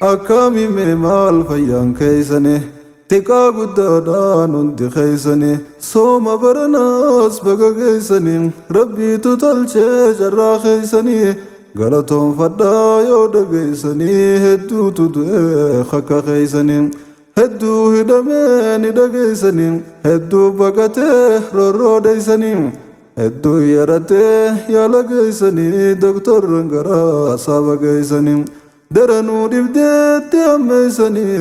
Akkami mee maal fayyaan keeysani? Xiqqaa guddaadhaan hundi keeysani. Sooma baranaas baga geeysani. Rabbiitu tolchee carraa keeysani. Galatoonfadhaa yoo dhageeysanii hedduutu du'ee akka keeysani. Hedduu hidhamee ni dhageeysani. Hedduu baqatee roorroo dheeysani. Hedduu yaratee yaala geeysanii doktorran garaa saaba geeysanii. Daranuu dhibdeetti hammeeysanii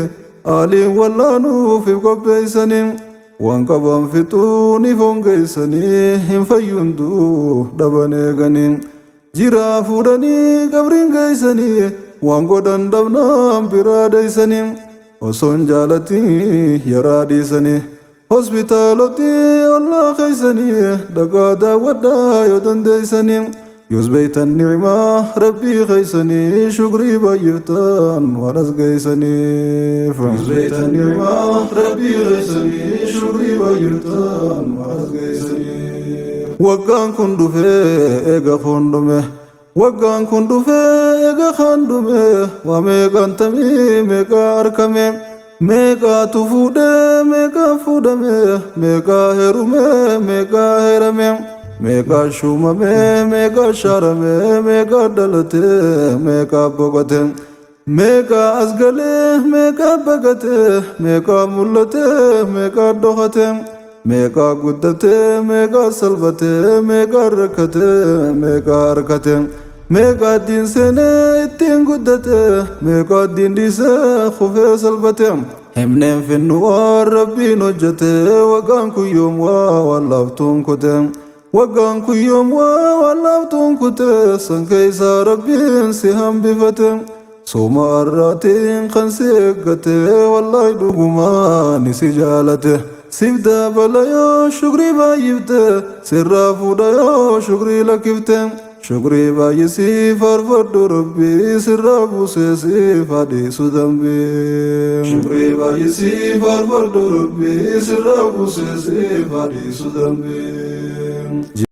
aaliin wallaanuuf if qopheeysanii. Waan qaban fixuun if hongeeysanii hin fayyunduu dhaban eeganii. Jiraa fuudhanii qabriin geeysanii waan godhan dhabnaan biraa dheeysanii. Osoon jaalatii yaraa dhiisanii. Hospitaalotti ollaa keeysanii dhaqaa daawwadhaa yoo dandeeysanii. Yoos beeytan ni'imaa rabbii keeysanii shukrii baay'iftan waan as geeysaniif. Yoos beeytan ni'imaa rabbii keeysanii shukrii baay'iftan waan as geeysaniif. Waggaan kun dhufee eega kun dhume. Waggaan kun dhufee eega kan dhume. Waa meeqaan tamii meeqaa argame. Meeqaatu fuudhee meeqaa fuudhame. Meeqaa heerume meeqaa heerame. Meeqaa shuumame meeqaa shaarame. Meeqaa dhalate meeqaa boqote. Meeqaa as galee meeqaa baqate. Meeqaa mul'ate meeqaa dhokate. Meeqaa guddate meeqaa salphate. Meeqaa rakkate meeqaa harkate. Meeqaa diin seenee ittiin guddate. Meeqaa diin dhiisee kufee salphate. Himneen finnu waan rabbiin hojjete. Waggaan kun yoom waa waan laaftuun kute. Waggaan kun yoom waa waan laaftuun kute. San keessaa rabbiin si hambifate. Sooma har'aatiin kan si eeggate. Wallaahi dhugumaan si jaalate. Siif dabala yoo shukrii baay'ifte. Sirraa fuudha yoo shukrii lakkifte. Shukrii baay'isii faarfadhu rabbii sirraa buusee siif hadhiisu dambii. Shukrii baay'isii faarfadhu rabbii sirraa buusee siif hadhiisu dambii.